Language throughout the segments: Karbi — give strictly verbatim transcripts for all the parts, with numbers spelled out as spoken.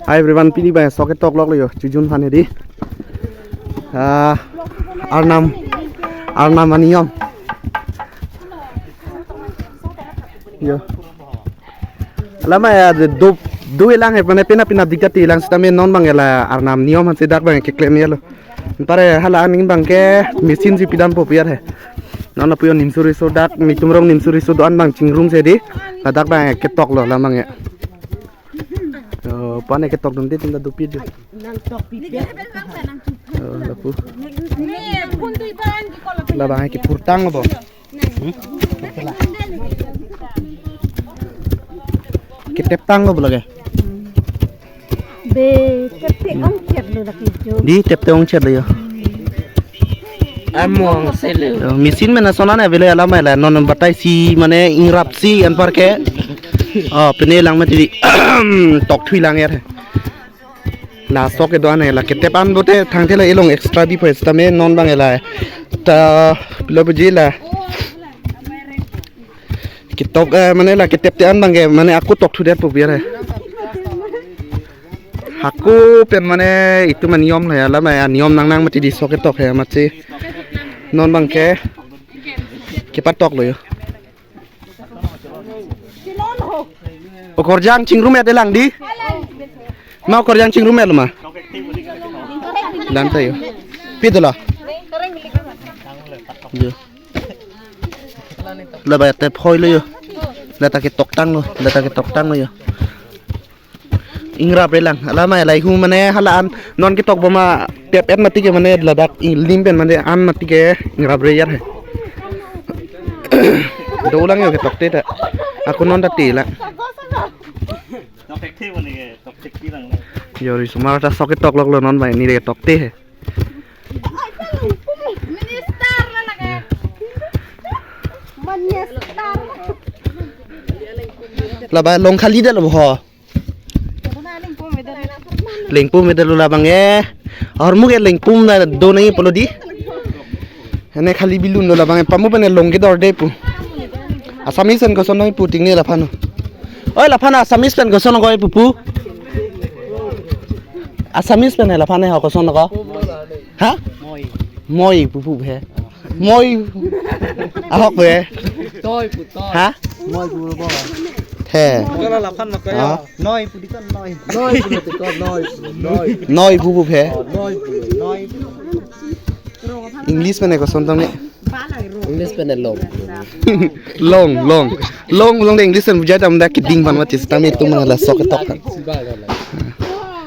Hi everyone, pini bang sok ketok lok lo yo, chojun aphan hedi. Ah, Arnam, Arnam aniyom. Yo. Lama ya do, do elang he, mane pina pina dikta ti elang sitame non bang la Arnam niyom aphan si dak bang keklem ya lo. Pare hala aning bang ke machine si pidampo pu ya he. Non apuyo nimsuri so dak nitum rong nimsuri so do-an bang chingrum si hedi. Ladak bang ketok lo lamang ya. Oh, pane ketok dun di tinda dopit di. Nang tokpi pe. Oh, lapu. Labang ke purtang bo. Hmm? Ketep tang lo lake. Be, tep te ongchet lo lake jo. Di tep te ongchet lo yo. Among selu. Yo, machine mena sona ne bele alam la non batai si mane ingrap si anpar ke. Oh, pine lang mati di. Tokthui lang ya. La sok kedo-an la ketep an bote thangthe la elong extra di pho sitame non bang la. Ta lo buji la. Ketok, eh, mane la ketep te an bang ke mane ako tokthu det pu biar he. Hako pen mane itum aniyom la ya la ma aniyom nang nang mati di sok ketok he mati. Non bang ke kepatok lo yo. Okorjang chingrum et elang di. Ma okorjang chingrum et lo ma. Lanta yo. Pito lo. Yo. Laba tep hoi lo yo. Lata ketok tang lo, lata ketok tang lo yo. Ingrap re lang. Alam la hu mane hala an non ketok bom ma tep et mati ke mane ladak lim pen mane an mati ke ingrap re ya he. Do lang yo ketok te ta. Ako non ta te la. Nok ek the mane ketok te lang. Yo risomar ta sok ketok lok lo non bang ni ketok te he. Minister la lake. Minister. Laba long khali det lo ho. Lengpum meter lo labang e. Ahormu ke lengpum na do nai pulo di. Ene khali bilun lo labang e pamu pen long kedor de pu. Assamese pen koson noi pu ting ne laphan. Oi laphan Assamese pen koson koi pupu. Assamese pen laphan ho koson ko. Ha? Moi. Moi pupu he. Moi. Ahok he. Toi pu toi. Ha? Moi pu bo. He. Moi la laphan ma kaya. Ha? Noi pu di kan noi. Noi pu di kan noi. Noi. Noi pupu he. Noi pu. Noi. English pen koson tong ne. English pen long. Long, long. Long, long de English pen bujai tam da keding pan mati sitame itum la sok ketok.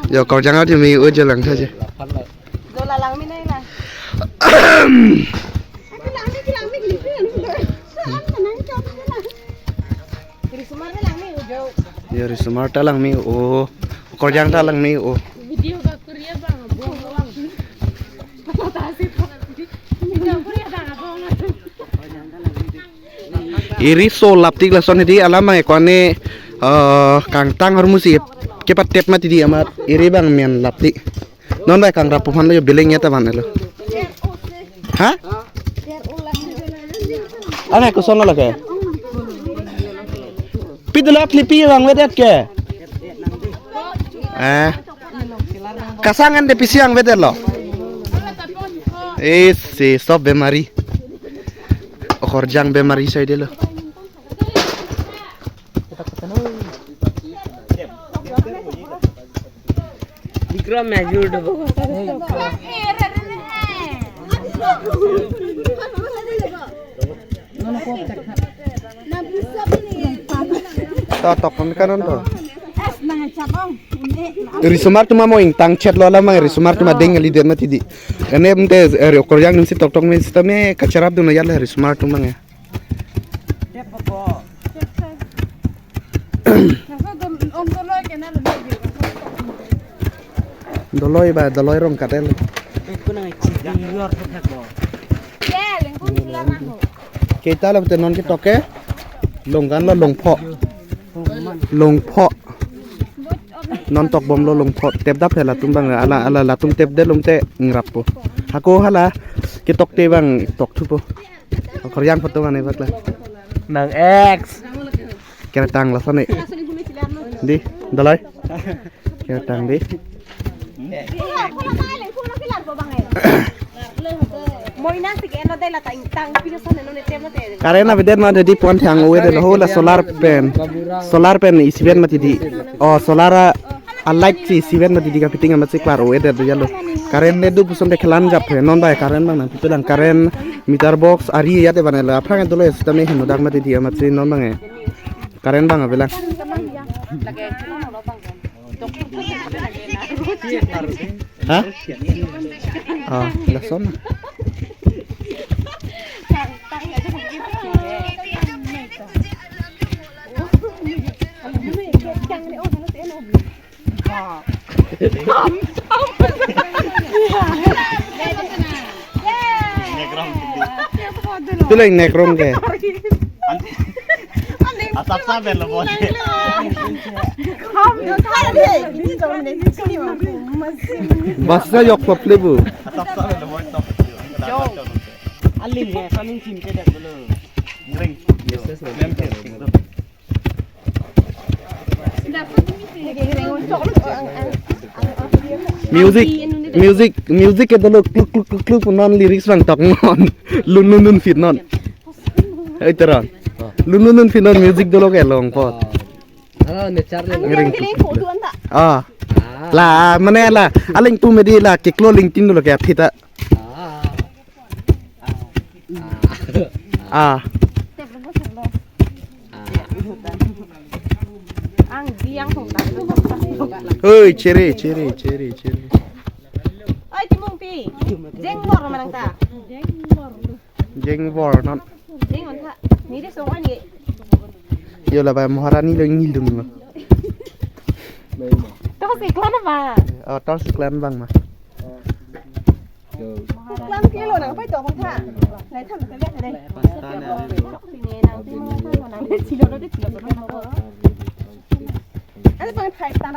Yo, kau jangan di mi ujo lang saja. Dola lang mi nai lang. Risomar ta lang mi ujo. Ya, risomar ta lang mi o. Korjang ta lang mi o. Video ka Korea bang, buang bang. Video Korea bang, buang. Iri so laptik lason hedi alam ang ekwane, eh, kangtang hormu si kepatep mati di amat iri bang men laptik. Non bai kangrap pu aphan lo yo billing ya ta ban lo. Ha? Ane koson lo ke? Pidula klipi bang vedet ke? Eh. Kasang ante pisi ang vedet lo. Eh, si sob bemari. Okorjang bemari sai de lo. Bikram majur do. Ta tok pamikanon to. Risomar atum amo ingtang chet lo alam ang risomar atum adeng ali der mati di. Ene mte, eh, Okorjang nim si tok tok men sitame kacharap dun ya le risomar atum ang ya. Doloi ba, doloi rong katel. Kita lo te non ketok ke. Longkan lo longpho. Longpho. Non tok bom lo longpho. Tep dap he latum bang ala ala latum tep de longte ngrap po. Hako hala ketok te bang tok thupo. Okorjang photo mane bakla. Nang ex. Kena tang lason ne. Di, doloi. Ya tang di. Current avedet mati di pon thang avedet lo ho la solar pen. Solar pen isivet mati di. Oh, solar a, a light si isivet mati di kafitting amatsi klar avedet lo jalo. Current ne du puson de kelan jap he non bai current bang nang pipelang current meter box ari ya te bang la aphrang dolo sitame henodak mati di amatsi non bang e. Current bang avelang. Ha? Ah, lason. Pilang nekrong ke. Asap saben lo bos. Basa yok pop lebu. Asap saben lo bos. Aling he, saling sim ke dak dulu. Ring. Music, music, music ke dolo kluk kluk kluk kluk non lyrics bang tok non. Lun lun lun fit non. Oi teron. Lun lun lun fit non music dolo ke long pot. Ah, ne char le. Ring. Ah. Ah. La, mane la, aling tu medi la, kiklo ling tin dolo ke thita. Ah. Ah. Ah. Ang diang hong ta. Hoi, chere, chere, chere, chere. Oi, Timungpi. Jengvor manang ta. Jengvor non. Jengvor ta. Ni de song ani. Yo la ba Maharani lo ngil dum lo. To si klan ba. Oh, to si klan bang ma. Klan kilo nang pai to kong tha. Lai tham ta le ta le. Pasta na. Ni nang ti mo ta nang de chilo de chilo. Ani pang thai ta.